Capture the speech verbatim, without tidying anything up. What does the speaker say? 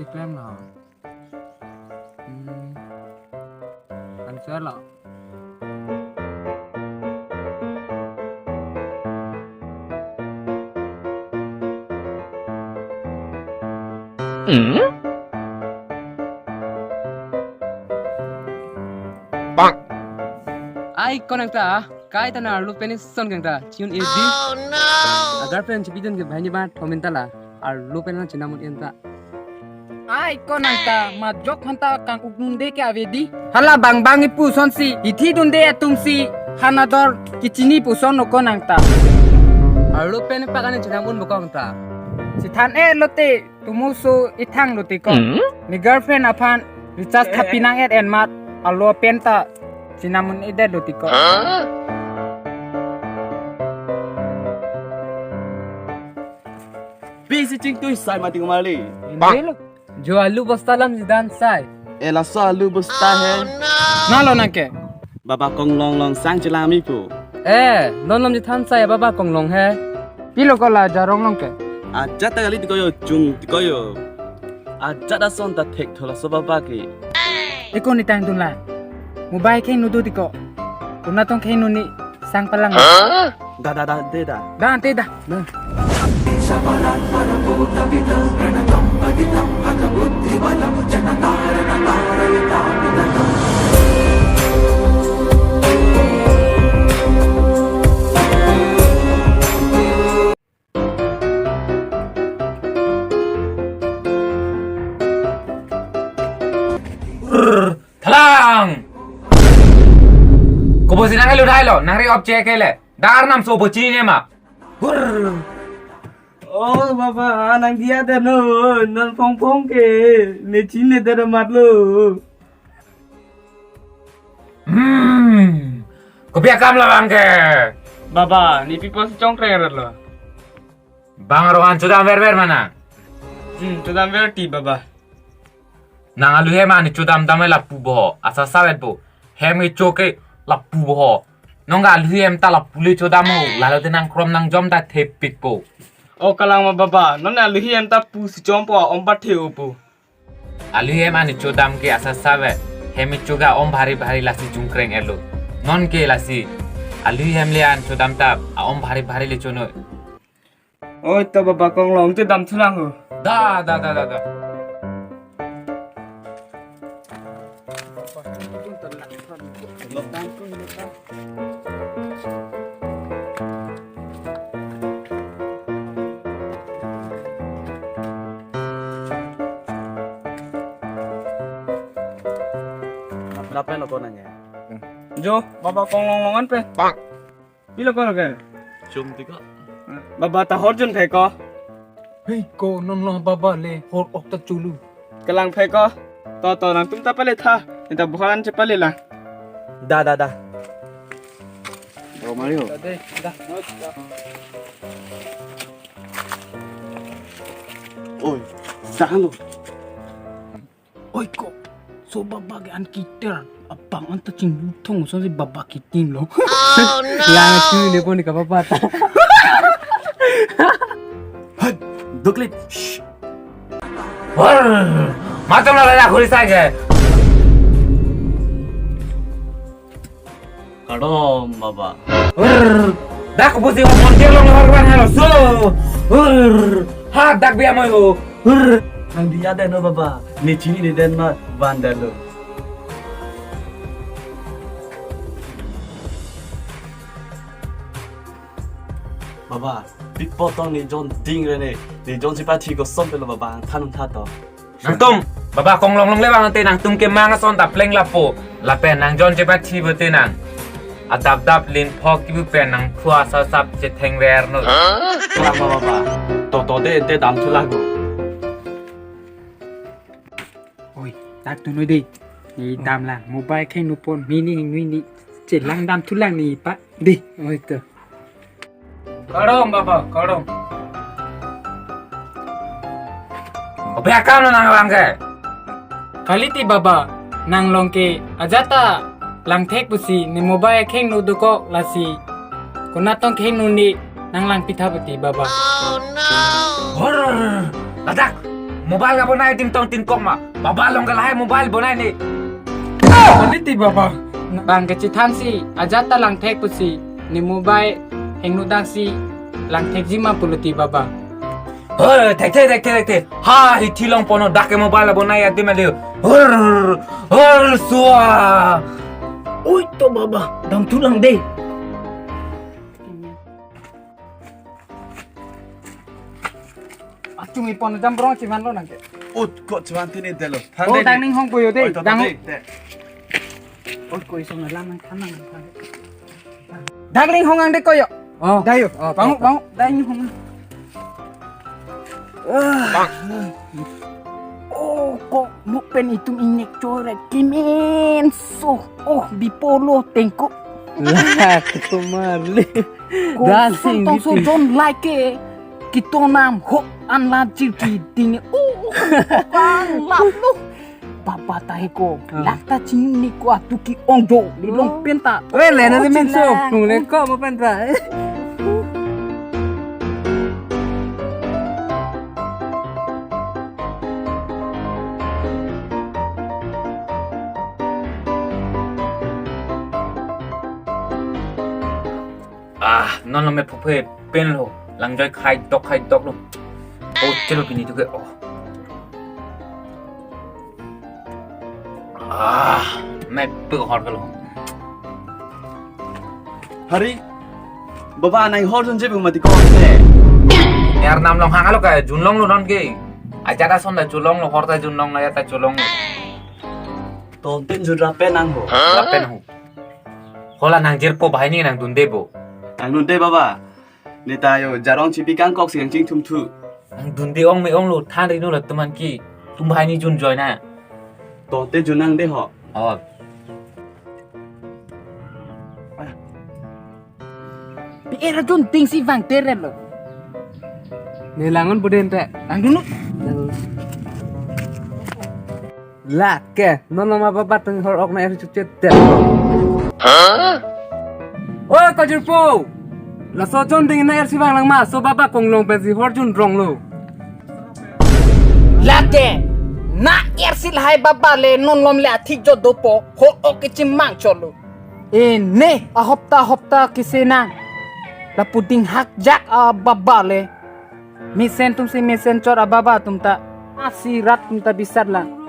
Klem lo. Hmm. Answer lo. Ai, ko nang ta, kai ta na arlo pen ison kang ta, chun e di. Agar pen chipidun ke bahini ba thomin ta la, arlo pen na chinam un-en ta. Ai, ko nang ta, majok han ta kang-ukdunde ke ave di. Hala bang bang ipu sonsi, ithi dunde atumsi, han ador kichini puson no ko nang ta. Arlo pen pakan chinam un bokong ta. Chethan-et lote, tumuso ithang lote ko. Hmm? Ne girlfriend aphan recharge thapi nang-et en mat, arlo pen ta chinam un-edet lote ko. Huh? Pi si chingtui sai mati kumali. Inde lo. Jo alu bosta lam jidan sai. Eh, laso alu bosta he. Na lo nang ke. Baba Konglong long sang chelang mi pu. Eh, non lam jithan sai Baba Konglong he. Pilo ko la jarong long ke. Ajat ta kali tiko yo, chung tiko yo. Ajat ason ta thek thola so baba ke. Eko ni tang dun la. Mobile kheng nu do tiko. Konat tong kheng nu ni sang palang. Huh? Da, da, da, de da. Da, ante da. Da. Thalang! Kobo si nang elu thai lo, nang re op che ke le. Dar nam so bo chini ne ma. Hur. Oh, baba, nang dia de no, non phong phong ke, ne chini de mat lo. Hmm. Kopi akam labang ke. Baba, ne pi pusi chongkreng rat lo. Bang arongan chodam ver ver mana. Hmm, chodam ver ti baba. Nang alu hem ani chodam dam lapu bo, asa savet bo. Hem kecho ke lapu bo. Nong alu hem ta lapu le chodam ho, lalo te nang krom nang jom ta thepik po. O kalang ma baba, non alu hem ta pusi chom po, om pa the upo. Alu hem ani chodam ke asa savet. Hem kecho ke om bhari bhari lasi jungkreng elo. Non ke lasi. Alu hem le an chodam ta, a om bhari bhari le chonoi. Oi, to baba Konglong te dam thulang ho. Da, da, da, da, da. Lapen lo ko nanya. Jo, baba Konglong longan pe. Pilo ko lo ke? Chum tiko. Baba ta hor jun phe ko. Hei ko non lo baba le hor ok ta chulu. Kalang phe ko. To to nangtum ta pale tha. Nita buhan che pale la. Da da da. Bro Mario. Da de, da. Oi, saan lo. Oi ko, so baba ke an kiter, abang an ta chingthong so si baba kiting lo. Oh, no. Lang tu ne pon ka baba ta. Hai, duklit. Shh. Hor, matam la la khuri sa ke. Kardom, baba. Hur, dak busi o montir long hor bang halo so. Hur, ha dak biya mai ho. Hur, nang biya den no baba. Ne chini ne den ma van den lo. Baba, pik potong ne jon ding re ne. Ne jon si pathi ko som pelo baba, than tha to. Nangtum, baba Konglong longle bang te nangtum ke mang ason ta pleng lapo. Lapen nang jon chepathi bo te nang. Adap dap lin phok kibu pen nang phua sa sap chetheng ver no. Klang ma baba. To to de te dam thu lagu. Oi, tak tu noi de. Ni dam lang, mobile kheng nu pon, mini ni ni. Chelang dam thu lang ni pa. De. Oi to. Kardom, baba, kardom. Kopi akam lo nang lang ke? Kali ti baba, nang long ke ajat ta lang thek pusi ne mobile kheng nu dokok lasi. Konat tong kheng nu ni nang lang pitha puti baba. Hor, ladak. Mobile kabonai adim tong tin kok ma. Baba along ke lahai mobile bonai ne. Quality baba. Bang kachethang si, ajat ta langthek pusi. Ne mobile hingno dang si langthekji ma pulote baba. Hor, thekthe, thekthe, thekthe. Ha, hithi longponlo, dak ke mobile bonai adim ali. Hor, hor, sua. Oi to baba, damthulang de. Achung ipon jam brong chiman lo nangke. Ut ko chiman tini delo. Oh, than de. Dang ning hong puyo de. Oi, to, to, dang de, de. Oi, ko isong alam nang than nang. Dang ning hong ang de ko yo. Oh. Dayo. Oh, bangun, to, to, bangun. Dang ning hong. Ah. Oh, ko mo pen itum ingnek chore kimenso. Oh, bipolo tengko. Lah, kemali. Ko dasing tongso gitu. Jon like ke. Kitonam ho an la jirki ding. Oh, kan la lo. Baba ta he ko. Ah. Lak ta chini ko atu ke-ong jo. Di long pen ta. Weh, le na di menso. Nung le ko mo pen ta. Ah, non lo me phuphe pen lo. Langjoi khai dok khai dok lo. Oh, chelo pini tu ke. Oh. Ah, me pe hor ke lo. Hari, baba anai hor jun je bung mati ko se. Yar nam long hang alo ka jun long lo non ke. Ajat ason ta jun long lo, hor ta jun long lo, ya ta jun long lo. Ton tin jun rap pen nang ho. Rap pen ho. Hala nang jirpo banghini nang dunde bo. Nang dunde baba. Ne ta yo jarong chipi kangkok si nang chingthum thu. Nang dunde ong me ong lo than ri no latum an ke. Tum banghini jun joi na. To te jun nang de ho. Oh. Pi era jun ting si vang teret lo. Ne langon buden te. Nang dulu. Lake, non lo ma baba teng hor ok na er chukchet det. Oi, ko jirpo. Laso jon ding na er si vang lang ma, so baba konglong pensi hor jun rong lo. Lake, na er si lahai baba le non lom le athik jo dopo, hor ok kechimang cholo. E ne, ahopta hopta kese nang. Lapu ding hak jak a baba le. Mesen tum si mesen chot a baba tum ta. Asi rat tum ta bisat lang.